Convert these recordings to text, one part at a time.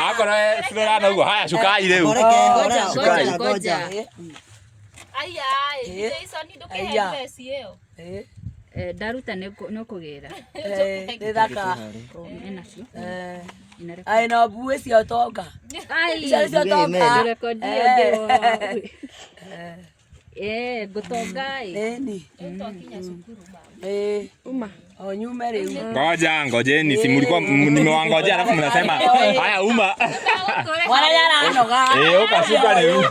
Akorwo cirorana ũguo, haya cukai rĩu. Ngoja, Cukai. ngoja, ngoja. Aya, Eh. Jason ndũkĩhe Aya. dress ĩyo. Eh, Eh, ndaruta nĩ ũkũgĩra eh, nĩ thaka. Ĩnacio. Eh. Inarekodi. Ai no mbuĩ cia ũtonga. Ai, Icio nĩcio ũtonga. ndũrekodie Eh. Eh, ngũtonga ĩ. Ĩni. Rĩu twakinya cukuru mama. Eh. Uma. O nyume rĩu. Ngoja, ngojeni, si mlikuwa nimewangojea alafu mnasema haya uma. Mwana nĩ aranoga. Eh, ũka cuka rĩu.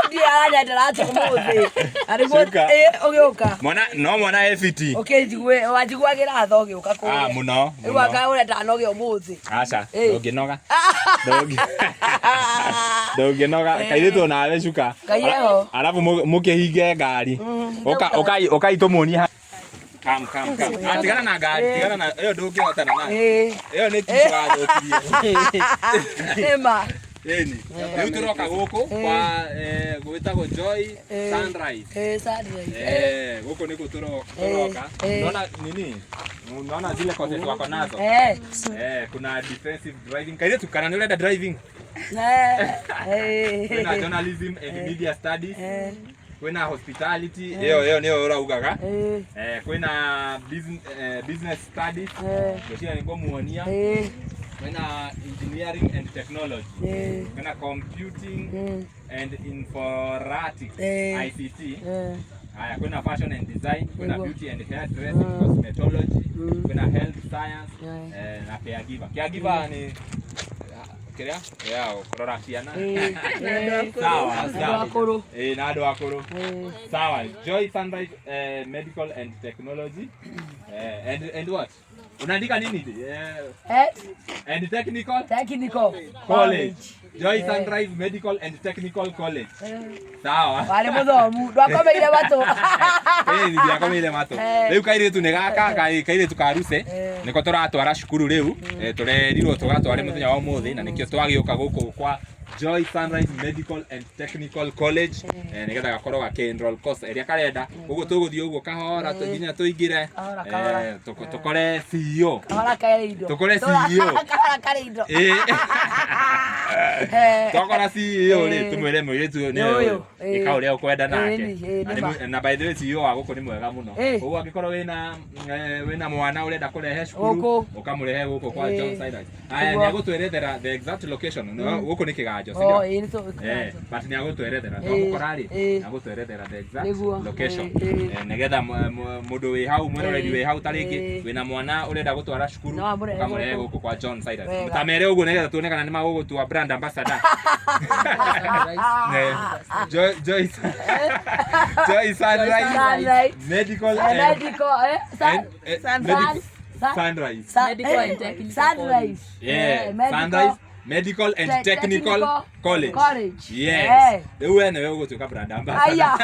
Ndiĩ aranyendera atĩa ũmũthĩ. Arĩguo Cuka. ũgĩũka. Mwana no mwana e fiti. Ũkĩnjigue wanjiguagĩra tha ũgĩũka Ah, kũrĩa. mũno. Rĩu Mũno. anga ũrĩa ndanoge ũmũthĩ. Aca, Eh. ndũngĩnoga. Ndũngĩnoga. Kairĩtu nawe cuka. Ngai eho. Alafu mũkĩhinge ngari. Ũka ũkai ũkai tũmuonie ha. Come, come, come. Ah, tigana na ngari, tigana na ĩyo ndũngĩhotana nayo. Eh. Ĩyo nĩ tissue wathũkirie. Nĩma. Ĩni. Rĩu tũroka gũkũ kwa eh, gwĩtagwo Joy Eh. Sunrise. Eh, Sunrise. Eh, gũkũ nĩkuo tũroka. Eh. Unaona nini? Unaona zile courses wako nazo? Eh. Eh, kuna defensive driving. Kairĩtu kana nĩ ũrenda driving? Eh. Eh. Kwĩna journalism and media studies. Eh. Kwĩna hospitality. Ĩyo ĩyo nĩyo ũraugaga. Eh. Eh, kwĩna business studies. Eh. Ngwĩciria nĩ ngũmuonia. Eh. Kwĩna engineering and technology. Eh. Kwĩna computing Mm. and informatics Eh. ICT. Eh. Haya, kwĩna fashion and design, kwĩna Nĩguo. beauty and hair dressing, cosmetology, kwĩna health science Eh. eh, na caregiver. Caregiver nĩ kĩrĩa ya kũrora ciana. Eh. Eh. Sawa, Andũ sawa. akũrũ. Eh, na andũ akũrũ. Eh. Sawa, Joy Sunrise eh, Medical and Technology eh, and what? Unaandika nini? Eh, Eh. and Technical Technical. College. Joy Sunrise Medical and Technical College. Sawa. Warĩ mũthomu. Ndwakomeire matũ. Ĩĩ ndiakomeire matũ. Eh. Rĩu kairĩtu nĩ gaka kairĩtu ka Ruse Eh. nĩko tũratwara cukuru rĩu. Eh, tũrerirwo tũgatware mũthenya wa ũmũthĩ na nĩkĩo twagĩũka gũkũ kwa Joy Sunrise Medical and Technical College eh, nĩgetha gakorwo gakĩ enroll course ĩrĩa karenda. Ũguo tũgũthiĩ ũguo kahora nginya tũingĩre Kahora, kahora. eh, tũkore CEO. Kahora karĩ indo. Tũkore CEO. Kahora karĩ indo. Ĩĩ. Eh. Twakora CEO rĩ Eh. tũmwĩre mũirĩtu ũyũ Nĩ nĩ ũyũ. ũyũ ĩka ũrĩa ũkwenda nake. Ĩĩ, ĩĩ, Na nĩ nĩ ma. na by the way CEO wa gũkũ nĩ mwega mũno. Ĩĩ. Ũguo angĩkorwo wĩna eh, wĩna mwana ũrenda kũrehe cukuru Gũkũ. ũkamũrehe gũkũ kwa Ĩĩ. John Cyrus. Aya Nĩguo. nĩ agũtwerethera the exact location. No, gũkũ nĩ Kĩganjo, si Oh, ndio? ĩĩ, nĩ tũ- Eh, but nĩ agũtwerethera Ĩĩ, twamũkora rĩ ĩĩ. nĩ agũtwerethera the exact Nĩguo. location. Ĩĩ, ĩĩ. Eh, nĩgetha mũndũ wĩ hau mwĩroreri Ĩĩ. wĩ hau ta rĩngĩ Ĩĩ. wĩna mwana ũrenda gũtwara cukuru No amũrehe ũkamũrehe gũkũ. gũkũ kwa John Cyrus. Wega. Tamere ũguo nĩgetha tuone kana nĩ magũgũtua brand ambassador. Eh, Joy Sunrise Sunrise. Medical Eh, and Medical. Eh. and, eh, Sun- Sun- Sunrise. Medical and Technical Sunrise. Yeah, Eh, Medical Sunrise Medical and Technical College. College. Yes. Eh. Rĩu we nĩwe ũgũtuĩka brand ambassador. Aya.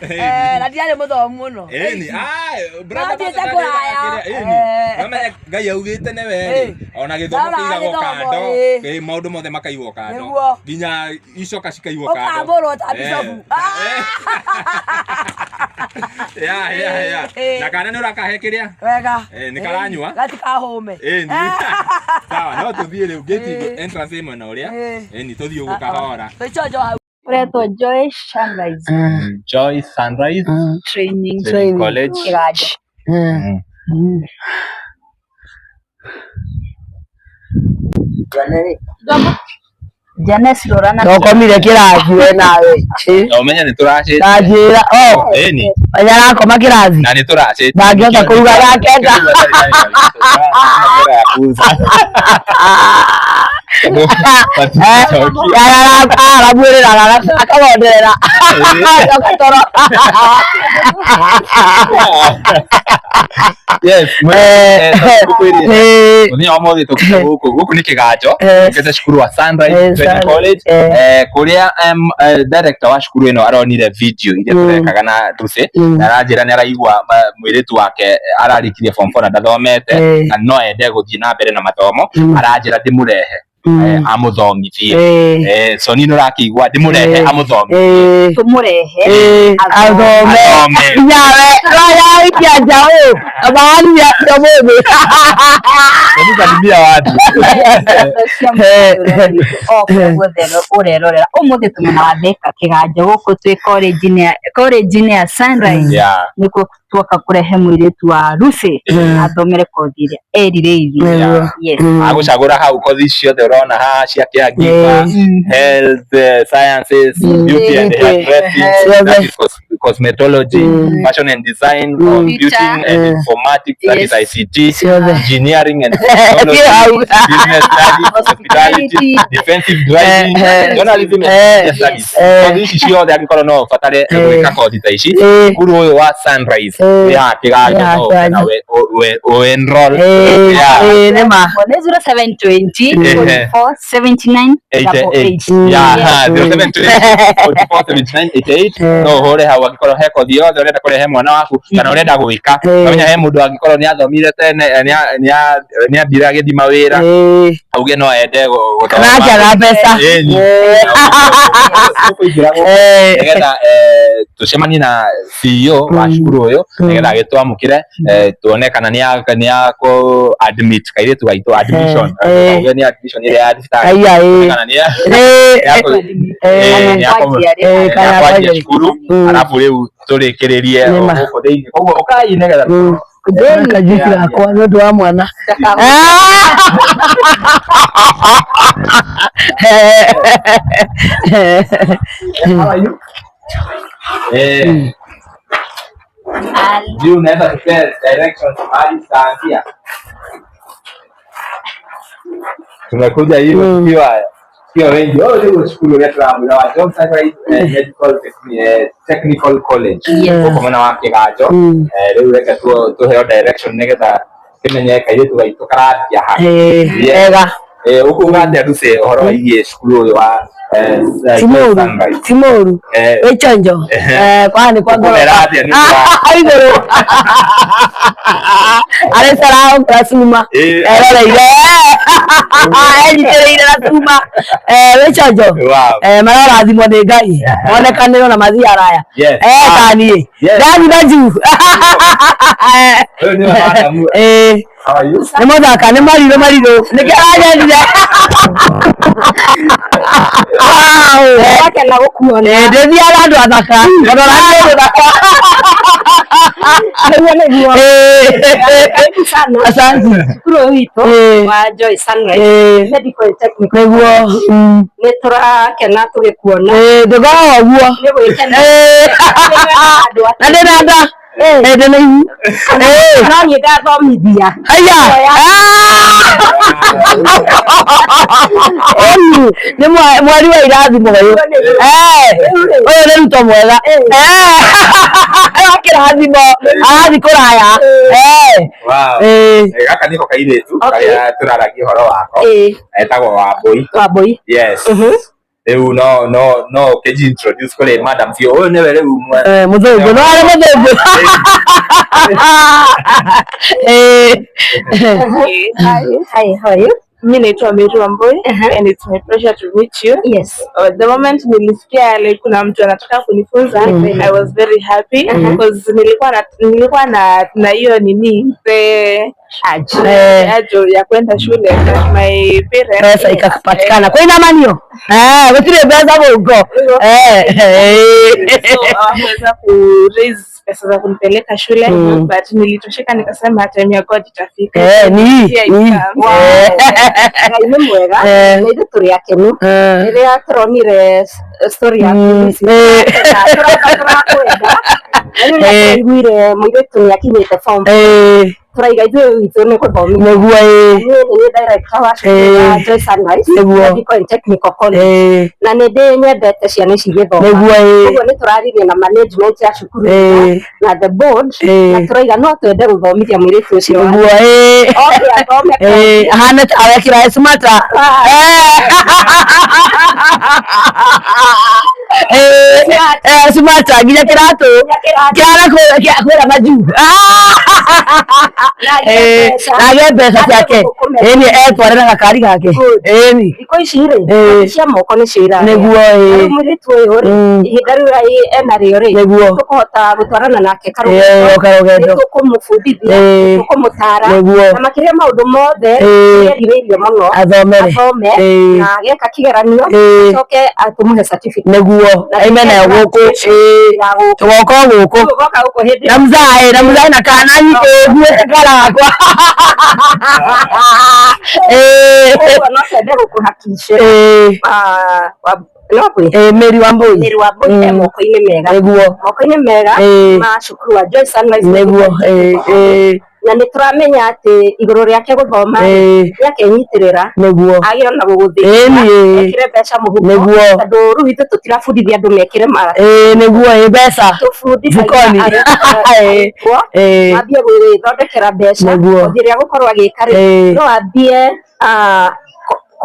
Eh, na ndiarĩ mũthomu mũno. Ĩni, ah, brand Nathiĩte ambassador kũraya. nĩ ĩni. Eh. Wamenya Ngai augĩte nĩwe rĩ, Eh. ona gĩthomo Ndona kĩigagwo gĩthomo, kando, ĩĩ. ĩ, maũndũ mothe makaigwo kando. Nĩguo. Nginya icoka cikaigwo kando. Ũkambũrwo ta Eh. bishofu. Eh. Ya, ya, ya. Eh. Na kana nĩ ũrakahe kĩrĩa? Wega. Eh, nĩ karanyua? Gatikahũme. Ĩni. Sawa, no tũthiĩ rĩu gate Eh. entrance ĩ mwena ũrĩa. Eh. Ĩni tũthiĩ ũguo kahora. Twĩchonjo hau. Ũretwo Joy Sunrise Joy Sunrise Training Training College. Kĩganjo. Jane cirorana Ndokomire kĩrathi we nawe. Na ũmenye nĩ tũracĩte. Ndanjĩra, oh, Ĩni. menya arakoma kĩrathi. Na nĩ tũracĩte. Ndangĩhota kũruga thaa 9. Aramwĩrĩra akagonderera acoka toro. Yes, Eh, muthenya wa mũthĩ tũkĩte gũkũ gũkũ nĩ Kĩganjo Eh. tũkĩte cukuru wa Sunrise Eh, Training Sunrise, College eh. eh, kũrĩa director wa cukuru ĩno aronire video iria Mm. tũrekaga na Lucy na aranjĩra nĩ araigua mũirĩtu wake ararĩkirie form 4 na ndathomete Eh. na no ende gũthiĩ na mbere na mathomo Mm. aranjĩra ndĩmũrehe Mm. amũthomithie. Eh, Eh, so niĩ nĩ ũrakĩigua ndĩmũrehe Eh. amũthomithie. eh, Tũmũrehe athome. Athome. Nyawe rayaikia njaũ amahani ya mũthĩ. Hebu salimia watu. O kũrĩa guothe ũrerorera ũmũthĩ tũmena wa Thika kĩganjo gũkũ twĩ college-inĩ ya Sunrise. Yeah. Nĩkuo tuoka kũrehe mũirĩtu wa Lucy athomere kothi ĩrĩa erirĩirie. Yeah. Yes. Agũcagũra hau kothi ciothe ũrona haha cia caregiver, health sciences, beauty and hairdressing, that is cosmetology, fashion and design, computing and informatics, that is Yes. ICT, Ciothe. engineering and technology, Hau. business studies, hospitality, defensive driving, journalism and media studies. Kothi ici ciothe angĩkorwo no ũbatare gwĩka kothi ta ici, cukuru ũyũ wa Sunrise wĩ haha Kĩganjo, no ũke na ũ enroll. Yeah. Nĩ ma. Nĩ 0720 44 79 88. 88. Yeah, ha, 0720 44 79 88. No ũhũre hau angĩkorwo he kothi yothe ũrenda kũrehe mwana waku kana ũrenda gwĩka. Kamenya he mũndũ angĩkorwo nĩ athomire tene, nĩ ambire agĩthiĩ mawĩra, auge no ende gũthoma. Kana akĩaga mbeca. Ĩni. Tũkũingĩra gũkũ nĩgetha tũcemanie na CEO wa cukuru ũyũ nĩgetha agĩtwamũkĩre, tuone kana nĩ akũ admit kairĩtu gaitũ admission. Auge nĩ admission ĩrĩa ya thibitarĩ. Aya, ĩĩ. Kana nĩ Kana kwanjia kwanjia. cukuru, arabu rĩu tũrĩkĩrĩrie Nĩ ma. gũkũ thĩinĩ. Koguo ũkai nĩgetha Kajiki gakwa nĩ ũndũ wa mwana. How are you? Juu unaweza tupea directions mahali tutaanzia. Tumekuja hivyo tukiwa wengi. Oh, leo shukuru letu la mwira wa John Sunrise Medical Technical College. Gũkũ mwena wa Kĩganjo. Rĩu reke tũheo direction nĩgetha kĩmenye kairĩtu gaitũ karambia ha. Ega. Ũkuga atĩa Lucy ũhoro wĩgiĩ cukuru ũyũ wa Ti mũru. Sunrise? Ti mũru. Wĩ chonjo. Kwa nĩ kwa ngoro. Ũkũmera atĩa nĩ ũndũ wa Igũrũ. Arĩ cora cuma. Eroreire. Enyitĩrĩire na cuma. Wĩ chonjo. Wow. Marorathimwo nĩ Ngai. Monekanĩrwo na mathiĩ araya. Yes. Ta niĩ. Yes. Ndathi na juu. Ũyũ nĩwe madam. How are you? Nĩ mũthaka, nĩ marirũ marirũ. Nĩkĩo aranyendire. Wakena gũkuona. Ndĩthiaga andũ athaka. Tondũ ona niĩ mũthaka. Nĩguo nĩguo. Karibu sana. Asante. Cukuru ũyũ witũ wa Joy Sunrise Medical and Technical. Nĩguo. Nĩ tũrakena tũgĩkuona. Ndũkoragwo ũguo. Nĩ gwĩkena. Na ndĩna nda. Ndĩna ihu. No niĩ ngathomithia. Haya. Ũyũ nĩ mwari wa irathimo ũyũ. Ũyũ nĩ Ruto mwega. Wa kĩrathimo arathiĩ kũraya. Wow. Gaka nĩko kairĩtu karĩa tũraragia ũhoro wako. Etagwo Wambũi. Wambũi. Yes. Rĩu no ũkĩnji introduce kũrĩ madam CEO. Ũyũ nĩwe rĩu Mũthũngũ no arĩ mũthũngũ. Hi, how are you? Mi naitwa Mary Wambui and it's my pleasure to meet you. Yes. The moment nilisikia like kuna mtu anataka kunifunza, I was very happy because nilikuwa na hiyo nini the urge ya kwenda shule, but my parents Mbeca ikapatikana kwĩna manio. Gũtirĩ mbeca mũhuko. So hawakuweza ku raise pesa za kunipeleka shule, but nilitosheka nikasema time ya God itafika. Ni Here it ni. comes. Ngai nĩ mwega. Na ithuĩ tũrĩ akenu. Rĩrĩa tũronire story yaku Lucy, tũrakwenda. Na rĩrĩa twaiguire mũirĩtu nĩ akinyĩte form tũraiga ithuĩ witũ nĩ gũthomithia. Nĩguo ĩĩ. Niĩ nĩ niĩ director wa cukuru wa Joy Sunrise Nĩguo. Medical and Technical College. Na nĩ ndĩ nyendete ciana ici igĩthoma. Nĩguo ĩĩ. Koguo nĩ tũraririe na management ya cukuru na the board na tũraiga no twende gũthomithia mũirĩtu ũcio wa Nĩguo ĩĩ. oke athome Ahane tawe kĩraĩ smata. Sumatra nginya kĩratũ kĩara kwĩra majuu. Na agĩe mbeca. Na agĩe mbeca ciake. Agĩe gũkũ Ĩni etware na gakari gake. Ĩni. Thikũ ici rĩ, Ĩĩ. cia moko nĩcio irarĩa. Nĩguo, ĩĩ. Rĩu mũirĩtu ũyũ rĩ, ihinda rĩu enarĩo rĩ, Nĩguo. tũkũhota gũtwarana nake Ĩĩ, o karũgendo. Nĩtũkũmũbundithia, Ĩĩ. tũkũmũtara Nĩguo. na makĩria maũndũ mothe Ĩĩ. nĩerirĩirie mũno Athomere. athome Ĩĩ. na ageka kĩgeranio Ĩĩ. acoke tũmũhe certificate. Nĩguo. Na Aime nayo gũkũ. Ĩĩ. Ya gũkũ. Tũgoka o gũkũ. Tũgoka gũkũ hĩndĩ Na mzae, na mzae na kana nyite kara gakwa. Ĩĩ. Koguo no twende gũkũhakicĩra. Ĩĩ. No bwĩ Ĩĩ, Mary Wambui. Mary Wambui e moko-inĩ mega. Nĩguo. Moko-inĩ mega Ĩĩ. ma cukuru wa Joy Sunrise. Nĩguo. Ĩĩ, ĩĩ. Na nĩ tũramenya atĩ igũrũ rĩake gũthoma Ĩĩ. nĩ akenyitĩrĩra Nĩguo. agĩe ona gũgũthĩnja Ĩni, ĩĩ. ekĩre mbeca mũhuko Nĩguo. tondũ rĩu ithuĩ tũtirabundithia andũ mekĩre ma Ĩĩ, nĩguo, ĩĩ, mbeca. tũbundithagia Mfukoni. Ĩĩ. arutwo Ĩĩ. mambie gwĩthondekera mbeca Nĩguo. ũndũ ũrĩa gũkorwo agĩka rĩ Ĩĩ. no ambie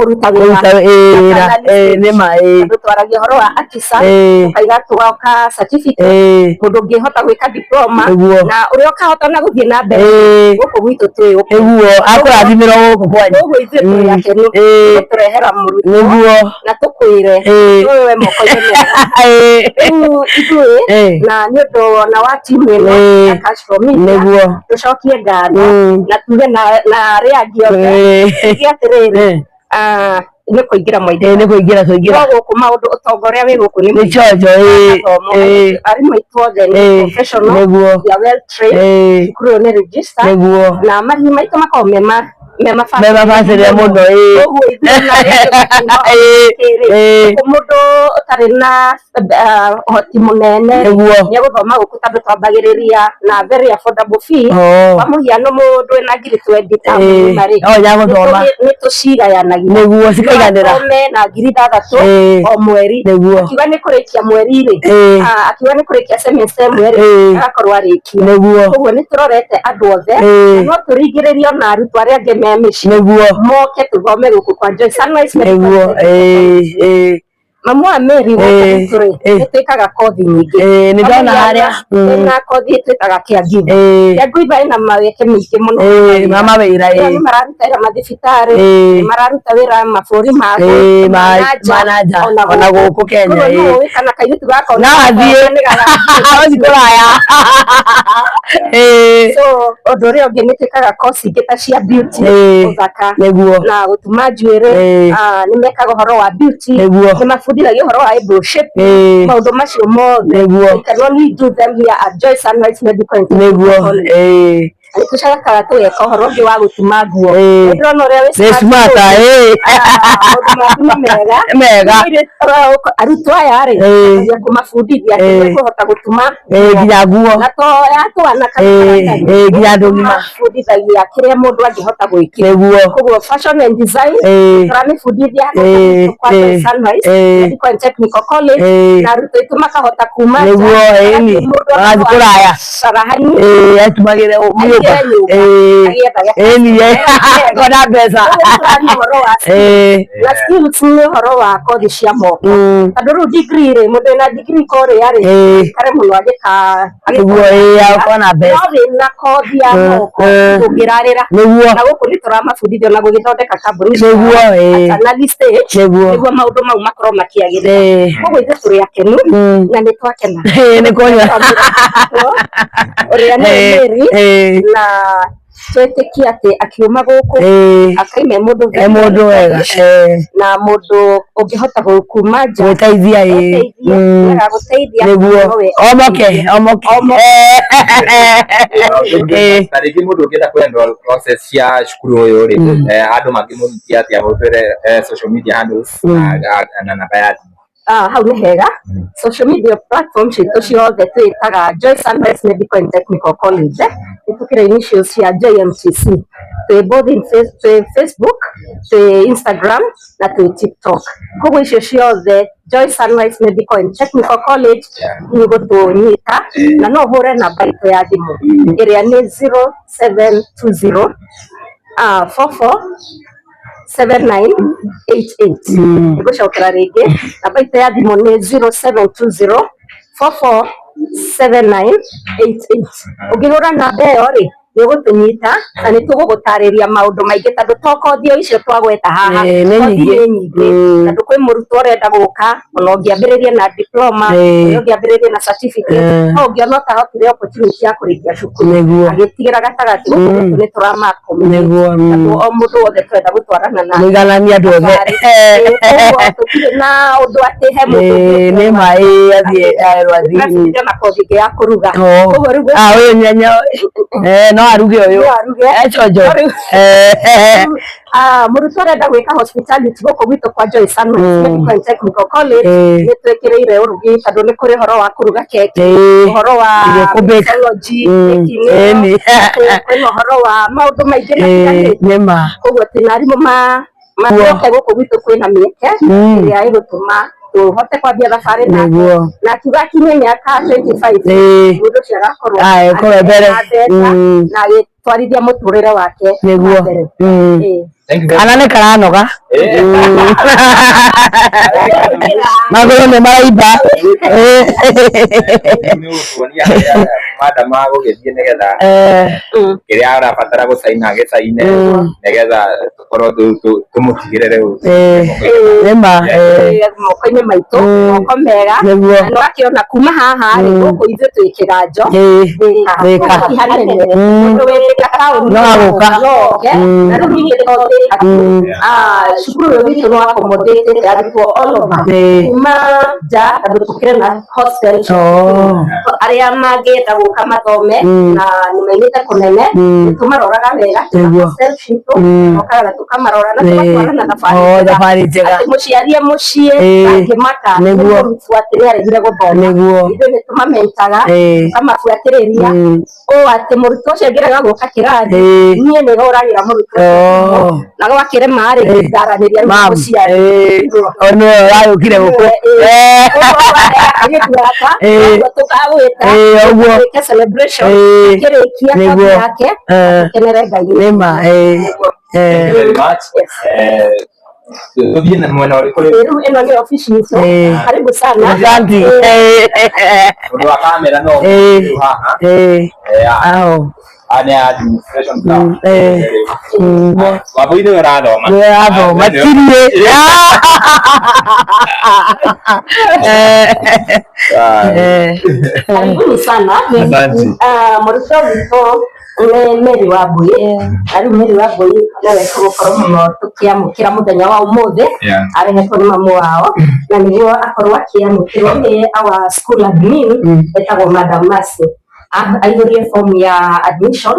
kũruta wĩra. Kũruta wĩra, ĩĩ, nĩ ma, ĩĩ. Tondũ twaragia ũhoro wa akisa Ĩĩ. ũkaiga tũgoka certificate Ĩĩ. mũndũ ũngĩhota gwĩka diploma Nĩguo. na ũrĩa ũkahota na gũthiĩ na mbere Ĩĩ. gũkũ gwitũ twĩ gũkũ. Nĩguo, akũrathimĩrwo gũkũ kwanyu. Koguo ithuĩ tũrĩ akenu Ĩĩ. gũtũrehera mũrutwo Nĩguo. na tũkwĩre Ĩĩ. ũyũ we moko-inĩ mega. Ĩĩ. Rĩu ithuĩ Ĩĩ. na nĩ ũndũ ona wa timu ĩno Ĩĩ. ya Cash for Media Nĩguo. tũcokie ngatho na tuge na arĩa angĩ othe Ĩĩ. tuge atĩrĩrĩ Ĩĩ. nĩ kũingĩra Ĩĩ, mwaingĩra nĩ kũingĩra tũingĩra. No gũkũ maũndũ ũtonga ũrĩa wĩ gũkũ nĩ Nĩ chonjo, ĩĩ. mathomo. Ĩĩ. Arimũ aitũ othe nĩ Ĩĩ. professional, Nĩguo. they are well trained. Ĩĩ. Cukuru ũyũ nĩ registered. Nĩguo. Na marĩhi maitũ makoragwo me Me mabacĩrĩre mũno, ĩĩ. Koguo ithuĩ na arĩa angĩ Ĩĩ. matirĩ Ĩĩ. mũndũ ũtarĩ na ũhoti mũnene Nĩguo. nĩegũthoma gũkũ tondũ twambagĩrĩria na very affordable fee. Oh. Kwa mũhiano mũndũ wĩna ngiri 20 ta Ĩĩ. mũgima rĩ, No nĩagũthoma. nĩtũcigayanagia. Nĩguo, cikaiganĩra. No athome na ngiri 6 Ĩĩ. o mweri. Nĩguo. Akiuga nĩ kũrĩkia mweri rĩ, Ĩĩ. akiuga nĩ kũrĩkia semester ĩmwe rĩ, Ĩĩ. agakorwo arĩkia. Nĩguo. Koguo nĩtũrorete andũ othe Ĩĩ. na no tũringĩrĩrie ona arutwo arĩa angĩ me mĩciĩ Nĩguo. moke tũthome gũkũ kwa Joy Sunrise Medical Nĩguo. Center. Ĩĩ, ĩĩ. Mamu wa Mary gũkũ Ĩĩ. gwitũ rĩ Ĩĩ. nĩ twĩkaga kothi nyingĩ. Ĩĩ, nĩ ndona harĩa. Twĩna kothi twĩtaga caregiver. Ĩĩ. Caregiver ĩna mawĩke maingĩ mũno. Ĩĩ, ma mawĩra, ĩĩ. Nĩ mararuta wĩra mathibitarĩ, Ĩĩ. nĩ mararuta wĩra mabũrũri ma Ĩĩ, ma ma na nja, ona gũkũ Kenya, Koguo ĩĩ. nũ ũĩ kana kairĩtu gaka No athiĩ. nĩ gagathiĩ. Ũthiĩ kũraya. Ĩĩ. So ũndũ ũrĩa ũngĩ nĩ twĩkaga kosi ingĩ ta cia beauty, Ĩĩ. ũthaka Nĩguo. na gũtuma njuĩrĩ. Ĩĩ. Nĩ mekaga ũhoro wa beauty, Nĩguo. nĩ mabundithagia ũhoro wa eyebrow shape, Ĩĩ. maũndũ macio mothe. Nĩguo. We can only do them here at Joy Sunrise Medical and Technical Nĩguo. College. Ĩĩ. Nĩ tũcokaga tũgeka ũhoro ũngĩ wa gũtuma nguo. Ĩĩ. Nĩ ndĩrona ũrĩa wĩ Nĩ smart smart, ũguo. ĩĩ. Maũndũ maku nĩ mega. Mega. Arutwo aya rĩ, Ĩĩ. tũgeria kũmabundithia atĩ Ĩĩ. nĩmekũhota gũtuma Ĩĩ, nginya nguo. na to ya twana kana Ĩĩ, maratathi. ĩĩ, nginya andũ agima. Mabundithagia kĩrĩa mũndũ angĩhota gwĩkĩra. Nĩguo. Koguo fashion and design Ĩĩ. tũramĩbundithia Ĩĩ, gũkũ kwa Joy ĩĩ, Sunrise ĩĩ. Medical and Technical College Ĩĩ. na arutwo aitũ makahota kuma nja. Nĩguo, ĩĩ. Magathiĩ mũndũ Magathiĩ agakorwo kũraya. carahani Ĩĩ, etumagĩre nyũmba. Aingĩre nyũmba, Ĩĩ. agĩethaga Ĩĩ, nĩ kona mbeca. Koguo tũraria ũhoro wa Ĩĩ. na skills nĩ ũhoro wa kothi cia moko tondũ rĩu degree rĩ mũndũ wĩna degree kũrĩa rĩ Ĩĩ. kare mũno agĩka Nĩguo, ĩĩ, akona mbeca. no wĩna kothi ya moko ndũngĩrarĩra Nĩguo. na gũkũ nĩ tũramabundithia ona gũgĩthondeka kambuni Nĩguo, ĩĩ. at an early stage Nĩguo. nĩguo maũndũ mau makorwo makĩagĩrĩra Ĩĩ. koguo ithuĩ tũrĩ akenu na nĩ twakena Ĩĩ, nĩ kũnyua. Ũrĩa nĩ Ĩĩ, Mary ĩĩ. na twĩtĩkie atĩ akiuma gũkũ Ĩĩ. akaima e mũndũ E mũndũ wega. Ĩĩ. na mũndũ ũngĩhota kuma nja Gwĩteithia, ĩĩ. Eteithie, nĩagagũteithia Nĩguo. nowe Omoke, omoke. Ĩĩ. Ta rĩngĩ mũndũ ũngĩenda kũ enroll process cia cukuru ũyũ rĩ, andũ mangĩmũnyitia atĩa mũtwĩre social media handles na namba ya thimũ. Hau nĩ hega. Social media platform citũ ciothe twĩtaga Joy Sunrise Medical and Technical College, nĩ tũkĩrĩ initials cia JMTC. Twĩ both in twĩ Facebook, twĩ Instagram na twĩ TikTok. Koguo icio ciothe Joy Sunrise Medical and Technical College nĩ gũtũnyita na no ũhũre namba itũ ya thimũ ĩrĩa nĩ 0720 44 7988. Nĩngũcokera rĩngĩ, namba itũ ya thimũ nĩ 0720 44 7988. Ũngĩhũra namba ĩyo rĩ, nĩ ũgũtũnyita na nĩ tũgũgũtarĩria maũndũ maingĩ, tondũ to kothi o icio twagweta haha, Nĩ kothi nyingĩ. nĩ nyingĩ, tondũ kwĩ mũrutwo ũrenda gũka, ona ũngĩambĩrĩria na diploma, ũrĩa ũngĩambĩrĩria na certificate, no ũngĩona ũtahotire opportunity ya kũrĩkia cukuru, agĩtigĩra gatagatĩ, gũkũ gwitũ nĩ tũrama Nĩguo, tondũ o mũndũ wothe tũrenda gũtwarana na Mũigananie andũ othe. thabarĩ. Koguo tũtirĩ na ũndũ atĩ he mũndũ Ĩĩ, nĩ ma, ĩĩ, athiĩ aerwo athiĩ. Tũrabundithia na kothi ĩngĩ ya kũruga. Oh. Koguo rĩu Ah, ũyũ nyanya no aruge ũyũ. No aruge. Chonjo. No rĩu- Mũrutwo ũrenda gwĩka hospitality gũkũ gwitũ kwa Joy Sunrise Medical and Technical College, nĩ twĩkĩrĩire ũrugi, tondũ nĩ kũrĩ ũhoro wa kũruga keki, ũhoro wa Irio kũ-bake. mixology, baking ĩyo, Ĩni. kwĩna ũhoro wa maũndũ maingĩ matiganĩte. Nĩ ma. Koguo twĩna arimũ macoke gũkũ gwitũ kwĩna mĩeke ĩrĩa ĩgũtũma tũhote kwambia thabarĩ nake, na akiuga akinye mĩaka 25, mũndũ ũcio agakorwo Aya, ĩkorwo mbere. na mbeca na agĩtwarithia mũtũrĩre wake na mbere. Thank you very Kana nĩ karanoga. Magũrũ nĩ maraimba. Nĩ ũgũtuonia harĩa madam agũgĩthiĩ nĩgetha kĩrĩa arabatara gũcaina agĩcaine, nĩgetha tũkorwo tũmũtigĩre rĩu. Nĩ ma. Moko-inĩ maitũ, moko mega. Na nĩwakĩona kuma haha rĩ, gũkũ ithuĩ twĩ kĩganjo Thĩka. Thĩka hanene, mũndũ wĩ Thĩka taũni No agũka. no oke. Na rĩu ningĩ to Thĩka tu, cukuru ũyũ witũ nĩ accommodate arutwo all over, kuma nja, tondũ tũkĩrĩ na hostel cia cukuru. Arĩa mangĩenda gũka mathome na nĩ maumĩte kũnene, nĩ tũmaroraga wega twĩna hostel citũ, mokaga na tũkamarora na tũgatwara na thabarĩ Oh, njega. thabarĩ njega. Atĩ mũciari e mũciĩ ndangĩmaka nĩ mũrutwo atĩ nĩ aregire gũthoma. Ithuĩ nĩ tũmamentaga, tũkamabuatĩrĩria ũũ atĩ mũrutwo ũcio angĩrega gũka kĩrathi, niĩ nĩ hũragĩra mũrutwo ũcio thimũ, na gwakĩrema rĩ, ngaranĩria rĩu na Mam. mũciari. O nĩwe ũragĩũkire gũkũ. Tũkagwĩta Ũguo. twĩke celebration akĩrĩkia kothi yake, tũkenere Ngai. Nĩ ma. Thank you very much. Tũthiĩ na mwena ũrĩkũ rĩu? Rĩu ĩno nĩ obici itũ, karibu sana. Asante. Ũndũ wa kamera no rĩu haha. Aho. Aya nĩ administration staff. Wambui nĩwe ũrathoma. Nĩwe ũrathoma. Tirie. Karibuni sana. Asante. Mũrutwo witũ nĩ Mary Wambui, na rĩu Mary Wambui nĩwe tũgũkorwo mũno tũkĩamũkĩra mũthenya wa ũmũthĩ, arehetwo nĩ mamu wao, na nĩguo akorwo akĩamũkĩrwo nĩ our school admin etagwo Madam Mercy. Aihũrie form ya admission,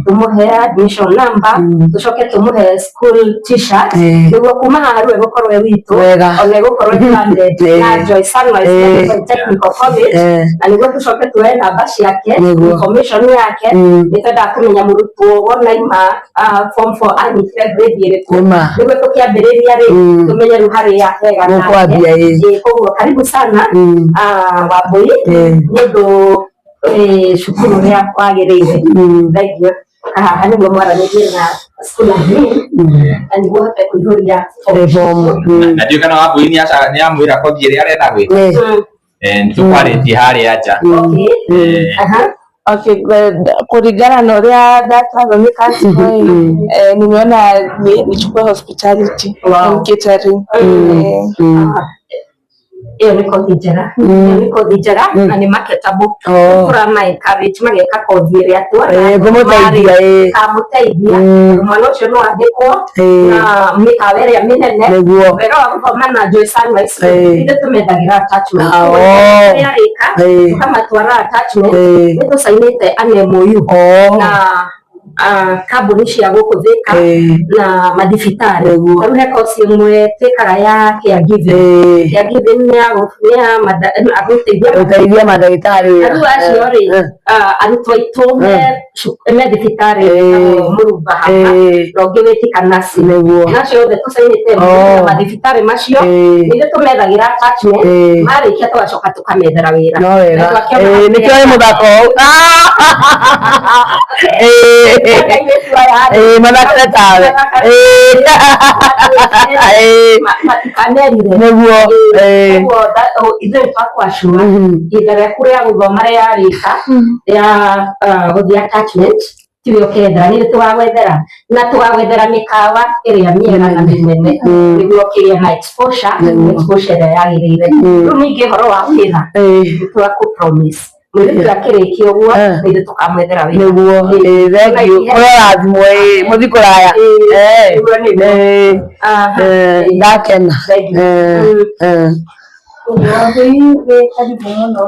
tũmũhe admission number, tũcoke tũmũhe school t-shirt, nĩguo kuma haha rĩu egũkorwo e witũ, ona egũkorwo e branded na Joy Sunrise Medical and Technical College, na nĩguo tũcoke tuoe namba ciake, information yake. Nĩ twendaga kũmenya mũrutwo wona ima form 4 anyitire grade ĩrĩkũ, nĩguo tũkĩambĩrĩria rĩ, tũmenye rĩu harĩa hega nake. Mũkwambia, Koguo karibu sana, Wambui, nĩ ũndũ cukuru ũrĩa wagĩrĩire. Thank you. Haha nĩguo mwaranĩrie na school admin, na nĩguo hote kũihũria form. Na ndiũĩ kana Wambui nĩ amwĩra kothi ĩrĩa arenda gwĩka. Nĩ tũkwarĩtie harĩa nja. Okay. Aha. Okay, kulingana na ũrĩa ndatarwo nĩ counselor, nimeona nichukue hospitality and catering. Ĩyo nĩ kothi njega, ĩyo nĩ kothi njega na nĩ marketable. Tũrama encourage mageka kothi ĩrĩa tuona Kũmũteithia, kamũteithia, mwana ũcio no andĩkwo na mĩkawa ĩrĩa mĩnene. Wega wa gũthoma na Joy Sunrise, ithuĩ tũmethagĩra attachment. Rĩrĩa arĩka, tũkamatwara attachment, nĩ tũcainĩte an MOU na kambuni cia gũkũ Thĩka na mathibitarĩ. Tarĩu he kosi ĩmwe twĩkaga ya caregiving. Caregiving nĩ ya gũteithia Gũteithia mandagĩtarĩ wĩra. Rĩu acio rĩ, arutwo aitũ me me thibitarĩ ĩtagwo Mũrumba haha na ũngĩ wĩ Tikanasi. Nacio othe tũcainĩte na mathibitarĩ macio nĩ tũmethagĩra attachment, marĩkia tũgacoka tũkamethera wĩra. No wega. Na twakĩona Nĩkĩo wĩ mũthako ũũ. Airĩtu aya rĩ, Mathakire tawe. Matikanerire. Nĩguo. Koguo ithuĩ nĩtwakwacua ihinda rĩaku rĩa gũthoma rĩarĩka rĩa gũthiĩ attachment, tiwe ũkethera, nĩ tũgagwethera na tũgagwethera mĩkawa ĩrĩa mĩega na mĩnene nĩguo ũkĩgĩa na exposure ĩrĩa yagĩrĩire. Rĩu ningĩ ũhoro wa wĩra, nĩtwakũ promise mũirĩtu akĩrĩkia ũguo nĩ ithuĩ tũkamwethera wĩra. Nĩguo. Thank you. Mũrorathimwo mũthiĩ kũraya. Nĩguo nĩguo. Aha. Ndakena. Thank you. Ũguo wĩ karibu mũno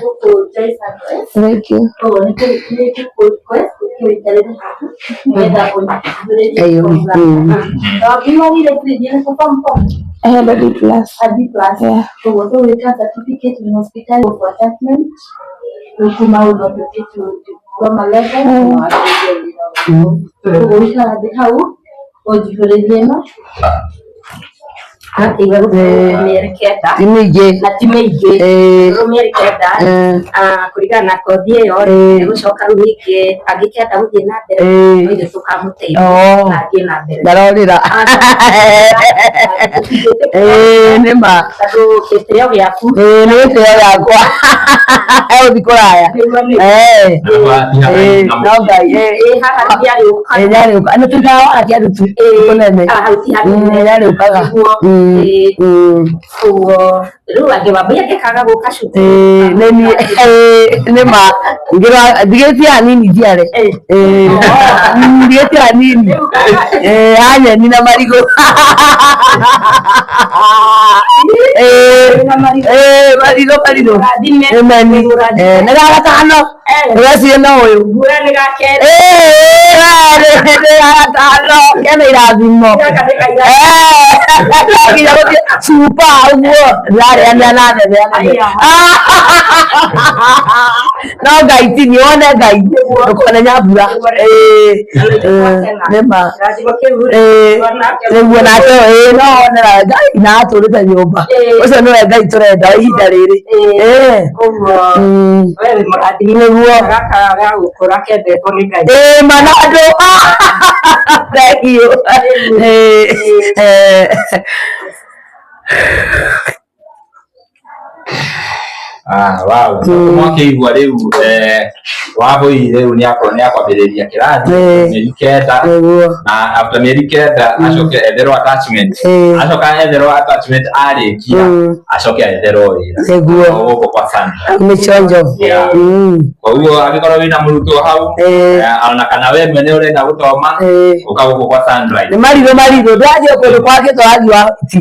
gũkũ Joy Sunrise. Thank you. Koguo nĩ tũkũ-request ũke ũikarĩre haha nĩgetha ũnyihĩrĩrie Ayo. form zaku. Wambui wagire grade ĩrĩkũ form four? I had a B plus. A B plus. Yeah. Koguo tũgwĩka certificate in hospitality for attachment kuma ũndũ to diploma level na wambĩrĩrie wĩra waku. Koguo ũikara thĩ hau ũnjihũrĩrie ĩno. Akĩigua gũkorwo mĩeri 9 Ti mĩingĩ. Na ti mĩingĩ. Rĩu mĩeri 9 kũringana na kothi ĩyo rĩ, nĩgũcoka rĩu ningĩ angĩkenda gũthiĩ na mbere no ithuĩ tũkamũteithia na athiĩ na mbere. Ndarorĩra. Nĩ ma. Tondũ gĩtĩo gĩaku Nĩ gĩtĩo gĩakwa. Egũthiĩ kũraya. Nĩguo nĩguo. No Ngai. Haha nĩarĩũkaga. Nĩarĩũkaga. Nĩ tũikaraga wara kĩandutu kũnene. Hau ti hanene. Nĩarĩũkaga. Nĩguo. Koguo rĩu angĩ wambui angĩkaga gũka cukuru. Nĩ niĩ nĩ ma ndigĩtie hanini njiare. Ndigĩtie hanini ha nyeni na marigũ. Marigũ marigũ. Amen. Nĩ ga gatano. Ũreciria no ũyũ. Mbura nĩ ga kerĩ. Nĩ ga gatano kena irathimo. Gaka nĩ ka irathimo. Nginya gũthiĩ cuba ũguo ndĩrarĩanĩra na nene anene. No Ngai ti niĩ wone Ngai ndũkone nyambura. Nĩ ma. Kĩrathimo kĩu rĩ, Nĩguo nake no wone Ngai na atũrĩte nyũmba. Ũcio nĩwe Ngai tũrenda ihinda rĩrĩ. Koguo we wĩ mũrathime. Nĩguo. Gaka gagũkũra kendetwo nĩ Ngai. Mana andũ. Thank you. Wow. Mwakĩigua rĩu Wambui rĩu nĩakwambĩrĩria kĩrathi mĩeri 9 Nĩguo. na after mĩeri 9 acoke etherwo attachment, acoka etherwo attachment arĩkia acoke etherwo wĩra. Nĩguo. O gũkũ kwa Sunrise. Nĩ chonjo. Yeah. Koguo angĩkorwo wĩna mũrutwo hau ona kana we mwene ũrenda gũthoma, ũka gũkũ kwa Sunrise. Nĩ marirũ marirũ ndĩrathiĩ kũndũ kwake tũrathiĩ wa ti.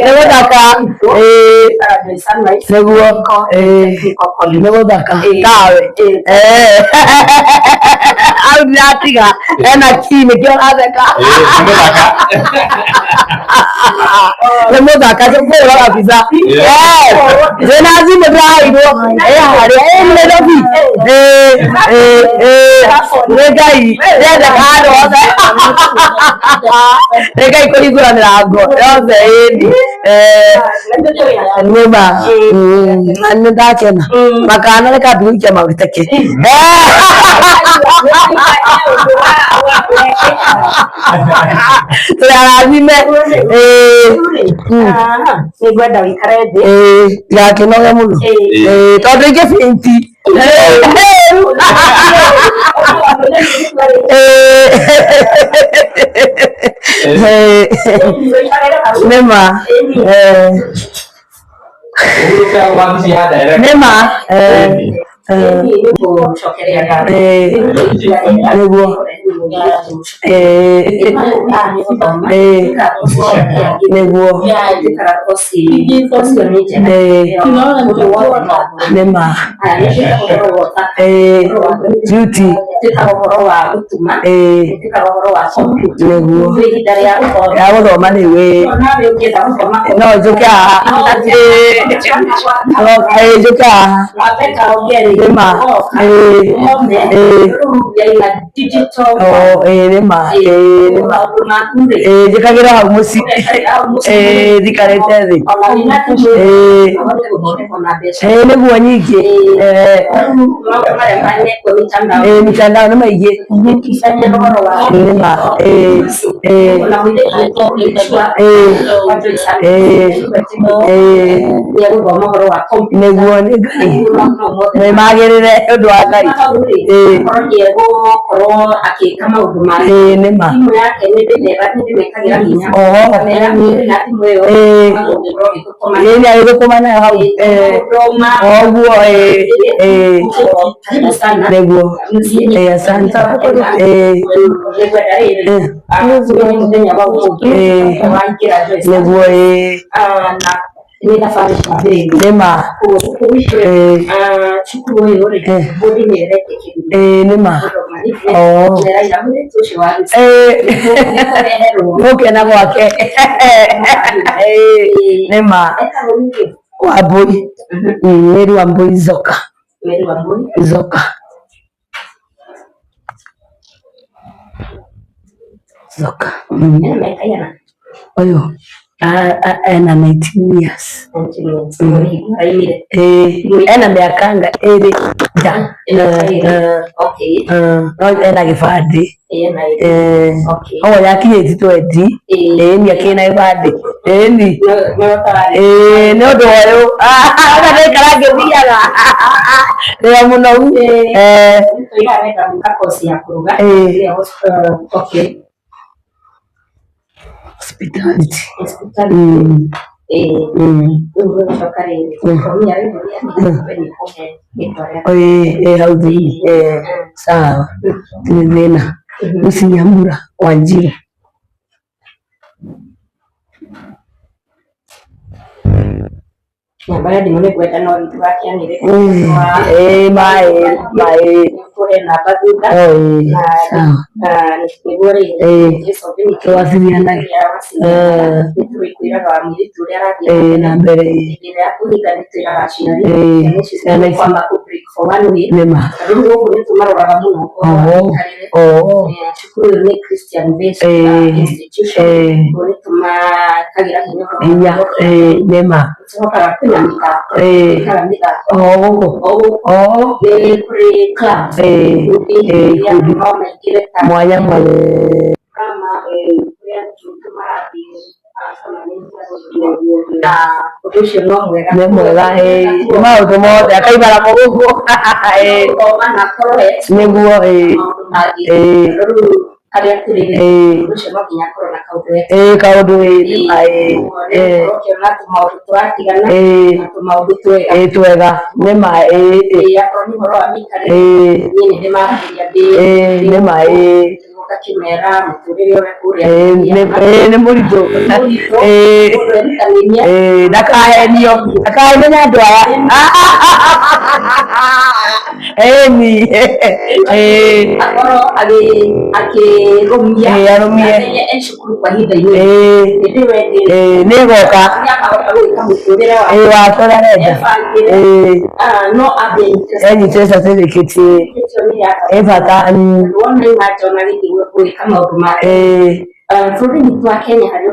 Nĩ gũthaka. Joy Sunrise Nĩguo. Technical College. Nĩ gũthaka tawe. Hau ndĩratiga ena ki nĩkĩo ũratheka. Nĩ mũthaka. Nĩ mũthaka kũhũra gabica. Ndĩna thimũ ndĩraheirwo harĩa nĩ Nairobi. Nĩ Ngai ndĩrendeka handũ hothe. Nĩ Ngai kũhingũra mĩrango yothe ĩni. Nĩ ma na nĩ ndakena makana reka ambie gũikia magĩteke. Tũrĩ arathime. Nĩngwenda ũikare thĩ. Ndigakĩnoge mũno tondũ ingĩ binti. Nĩ ma. Ũhurũke wabici ya director. Nĩ ma. Nĩngũcokeria ngatho. Nĩguo. Nĩguo. Nĩ ma. Duty. Twĩkaga ũhoro wa gũtuma, twĩkaga ũhoro wa computer. Nĩguo. Twĩ ihinda rĩa gũthoma. Ya gũthoma rĩu ĩĩ. Nawe ũngĩenda gũthoma No njũke haha. Ĩĩ, njũke haha. Wambe kaongere Nĩma. Ĩĩ. ũthome Ĩĩ. rĩu we are in a digital Oh, ĩĩ nĩma. Ĩĩ nĩma. maũndũ maku rĩ Ĩĩ njĩkagĩra hau mũciĩ. Ĩĩ thikarĩte thĩ. ona wĩna thimũ Ĩĩ. ũhote gũthondeka ona mbeca. Ĩĩ nĩguo nyingĩ. Ĩĩ. Rĩu maũndũ marĩa manekwo mitandao Ĩĩ mitandao nĩ maingĩ. ĩkicania ũhoro wa Nĩma. Ĩĩ. Ĩĩ. ona mũirĩtu wĩtwo Ĩĩ. wa Joy Ĩĩ. Ĩĩ. nĩegũthoma ũhoro wa computer. Nĩguo nĩ Ngai. Maũndũ mau mothe Nĩ magĩrĩre ũndũ wa Ngai. hau rĩ Ĩĩ. akorwo nĩegũkorwo akĩka maũndũ make Ĩĩ nĩma. thimũ yake nĩndĩmekagĩra hinya Oho. ngamera na thimũ ĩyo Ĩĩ. ũgũkorwo ũgĩthũkũma Ĩĩ nĩ agĩthũkũma nayo hau. Ĩĩ. gũthoma Oguo ĩĩ. Ĩĩ. karibu sana Nĩguo. Ĩĩ asante. Ĩĩ. nĩngwenda rĩrĩ Ĩĩ. tũmenye mũthenya wa ũmũthĩ Ĩĩ. waingĩra Joyce Nĩguo ĩĩ. Na nĩ thabarĩ twambĩrĩirie Nĩma. koguo gũkũ gwitũ Ĩĩ. Cukuru ũyũ rĩ Ĩĩ. bodi nĩ ĩretĩkĩria Ĩĩ nĩma. Oh. Nĩraira mũirĩtu ũcio wa Ĩĩ. nĩkũreherwo Gũkena gwake. Ĩĩ nĩma. etagwo ningĩ Wambui. Mary Wambui Zoka. Mary Wambui Zoka. Zoka. Ena mĩaka igana? Ũyũ ena 19 years. Araimire. Ĩĩ ena mĩaka anga ĩrĩ nja. Ena mĩaka ĩrĩ. Okay. No ena gĩbandĩ. Ena ĩrĩ. Ĩĩ. Okay. Ũguo nĩakinyĩtie twendi. Ĩĩ. Ĩĩ nĩ akĩrĩ na gĩbandĩ. Ĩĩ ni. No ũtararĩ. Ĩĩ nĩ ũndũ wa ũyũ. Ona ndaikara ngĩthiaga. Ndĩ o mũnogu. Ĩĩ. Tũira arenda gwĩka kosi ya kũruga. Ĩĩ. Nĩyo, okay. Hospitality. Hospitality. Ĩĩ. Rĩu gũcoka rĩrĩ fomu ya rĩu we nĩ kũhe rĩtwa rĩaku. Ĩĩ ĩĩ hau thĩinĩ. Ĩĩ sawa. Ndirĩ thĩna. Lucy Nyambura Wanjiru. Namba ya thimũ nĩngwenda no ndũgakĩanĩrĩre. Ĩĩ ma ĩĩ ma ĩĩ. Nĩũkũhe namba thutha. Oh ĩĩ sawa. Na nĩguo rĩrĩ Ĩĩ. Tũwasilianage. Nĩtũrĩkwĩraga mũirĩtu ũrĩa arathiĩ Ĩĩ na mbere ĩĩ. hĩndĩ ĩrĩa ya kũhinga nĩtwĩraga aciari Ĩĩ. ciana ici Ciana ici. kwamba kũ break for one week. Nĩma. Tondũ rĩu gũkũ nĩtũmaroraga mũno ũhoro wa Oho. mĩikarĩre. Oho. Cukuru ũyũ nĩ Christian based Ĩĩ. institution. Ĩĩ. Koguo nĩtũmekagĩra hinya ũhoro wa Hinya. Ĩĩ nĩma. Tũcokaga kwĩna mĩthako. Ĩĩ. Twĩkaga mĩthako. Oho gũkũ. O gũkũ Oho. nĩ kũrĩ clubs. Ĩĩ. Ikundi Ĩĩ iria ikundi. no maingĩre ta Mwanya mwanya. drama, kũrĩa arutwo marathiĩ na ũndũ ũcio no mwega. Nĩ mwega ĩĩ. Nĩ maũndũ mothe akaimara mũgũkũ. Ĩĩ. Gũthoma na akorwo expert Nĩguo ĩĩ. maũndũ mangĩ. Ĩĩ. Tondũ rĩu harĩa tũrĩ rĩ, Ĩĩ. ũndũ ũcio no nginya akorwo na kaũndũ eka. Ĩĩ kaũndũ ĩĩ nĩma ĩĩ. Ĩĩ. Ũguo ũkĩona tũmaũndũ tũratigana Ĩĩ. na tũmaũndũ twega. Ĩĩ twega. Nĩma ĩĩ. Ĩĩ akorwo nĩ ũhoro wa mĩikarĩre Ĩĩ. niĩ nĩ ndĩmaragĩria ndĩ Ĩĩ nĩma ĩĩ. ngakĩmera mũtũrĩre ũrĩa kũrĩa Ĩĩ ĩĩ nĩ mũritũ. Mũritũ. Ĩĩ. Mũndũ erutanĩrie. Ĩĩ ndakahenio. Ndakahenio nĩ andũ aya. Ĩni. Ĩĩ. Akorwo akĩrũmia Ĩĩ arũmie. amenye e cukuru kwa ihinda inini. Ĩĩ. Hĩndĩ ĩyo ĩngĩ Ĩĩ nĩ ĩgoka. nĩakahota gwĩka mũtũrĩre wake. Ĩĩ wake ũrĩa arenda. Ebangĩre. Ĩĩ. No ambe enyitĩre Enyitĩre certificate ĩĩ. ĩyo nĩ ya bata. Ĩ bata. Tondũ wona auma nja ona gĩthiĩ gwĩka maũndũ make. Ĩĩ. Bũrũri witũ wa Kenya harĩ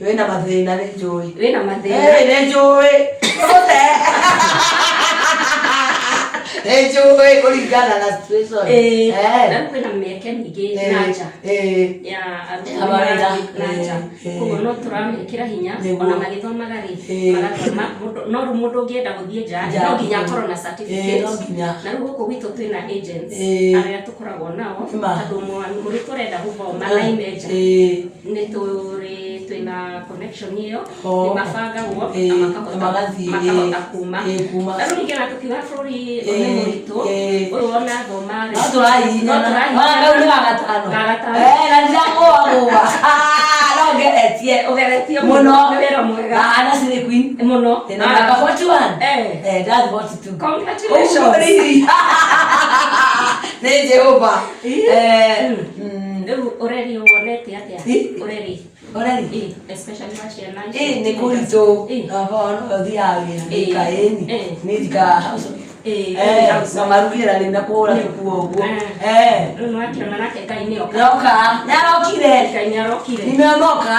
Wĩna mathĩna nĩ njũĩ. Wĩna mathĩna. Ĩĩ nĩ njũĩ. Tũgũte. Nĩ njũĩ kũringana na situation. Ĩĩ. Eh. Na rĩu kwĩna mĩeke mĩingĩ Ĩĩ. na nja Ĩĩ. ya arutwo Ya mawĩra. marathiĩ na nja. Ĩĩ. Koguo no tũramekĩra hinya Nĩguo. ona magĩthomaga rĩ Ĩĩ. magathoma no rĩu mũndũ ũngĩenda gũthiĩ nja Nja. no nginya akorwo na Ĩĩ certificate. no nginya. Na rĩu gũkũ gwitũ twĩna agents Ĩĩ. arĩa tũkoragwo nao Nĩma. tondũ mũrutwo ũrenda gũthoma na ime nja Ĩĩ. nĩ tũrĩ twĩna connection ĩyo Oh. nĩ mabangagwo Ĩĩ, na makahota magathiĩ, makahota ĩĩ. kuma Ĩĩ, kuma. na rĩu ningĩ ona tũkiuga bũrũri Ĩĩ, nĩ mũritũ ĩĩ. ũyũ ona thoma rĩ No tũrahihinyana. no tũrahihinyana. Ona kau nĩ wagatano. Wagatano. Eh, na ndiragũagũa. No ngeretie. Ũgeretie Mũno. nĩ wĩra mwega Ah, na Slay Queen. mũno Ndĩna mĩaka 41. Eh. Eh, ndathi 42. Congratulations. Ũguo rĩrĩ. Nĩ Jehova. Eh, Rĩu ũreri wonete atĩa? Ĩ. Ũreri. Ũreri? Ĩ, especially wa ciana ici. Ĩ, nĩ kũritũ. Ĩ. Baba no ũthiaga wĩra. Ĩ. Nĩka ĩni. Ĩ. Nĩ njikaraga house. Ĩ, Eh, house. na marugĩra rĩ na kũhũra tũkuo ũguo. Eh. Eh. Rĩu nĩwakĩona nake Ngai nĩoka. Nĩoka. Nĩarokire. Ngai nĩarokire. Nimeomoka.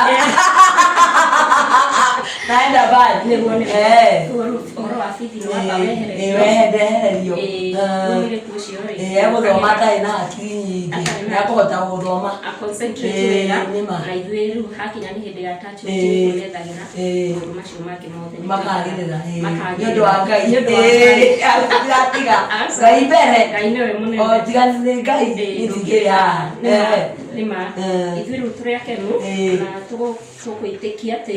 Naenda mbali. Nĩguo nĩguo. Eh. Rĩu ũhoro wa bithi nĩwamba wehererio. Wehererio. Ĩ, rĩu mũirĩtu ũcio rĩ. Ĩ, egũthoma atarĩ na hakiri nyingĩ. Atarĩ na- Nĩakũhota gũthoma. a concentrate Ĩ, wega nĩma. na ithuĩ rĩu hakinya nĩ hĩndĩ ya attachment Ĩ. nĩtũrĩethagĩra Ĩ. maũndũ macio mangĩ mothe nĩ Makagĩrĩra. Ĩ, Makagĩrĩra. Nĩ ũndũ wa Ngai. Nĩ ũndũ wa Ĩ, Ngai. atiga. Aca. Ngai mbere. Ngai nĩwe mũnene. O tiga nĩ Ngai Ĩ, niĩ haha. nĩma, Eh. nĩma. Eh. Ithuĩ rĩu tũrĩ akenu Ĩ. na tũgwĩtĩkia atĩ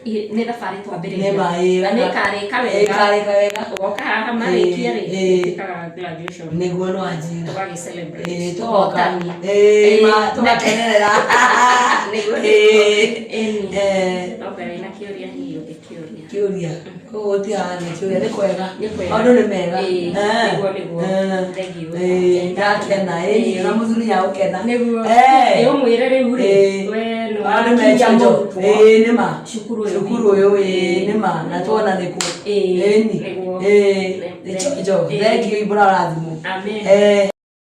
Ĩ. nĩ thabarĩ twambĩrĩria Nĩma, ĩ, na nĩ ĩkarĩka wega Ĩkarĩka wega. ũgoka haha marĩkia rĩ Ĩ. twĩkaga graduation Nĩguo no anjĩra. tũgagĩ celebrate Ĩ, tũgoka. Ũhotani. Ĩ, Ĩ, ma, tũgakenerera. Nĩguo, Ĩ. nĩguo. Ĩni. Eh. No mbere ina kĩũria hihi ũngĩkĩũria. Kĩũria. Koguo gũtihana kĩũria nĩ kwega. Nĩ kwega. Maũndũ nĩ mega. Ĩ, Eh. nĩguo, nĩguo. Eh. Thank you. Ĩ, ndakena. Ĩ, na mũthuri nĩagũkena. Nĩguo. Eh. Ĩ, ũmwĩre rĩu rĩ, Ĩ. we nĩ Maũndũ me wakinya chonjo. mũrutwo. Ĩ, nĩma. Cukuru ũyũ Cukuru witũ. ũyũ, ĩ, nĩma. Na tuona nĩkuo. Ĩ, Ĩni. nĩguo. Ĩ, nĩ chonjo. Ĩ. Thank you, mũrathimwo. Amen. Eh.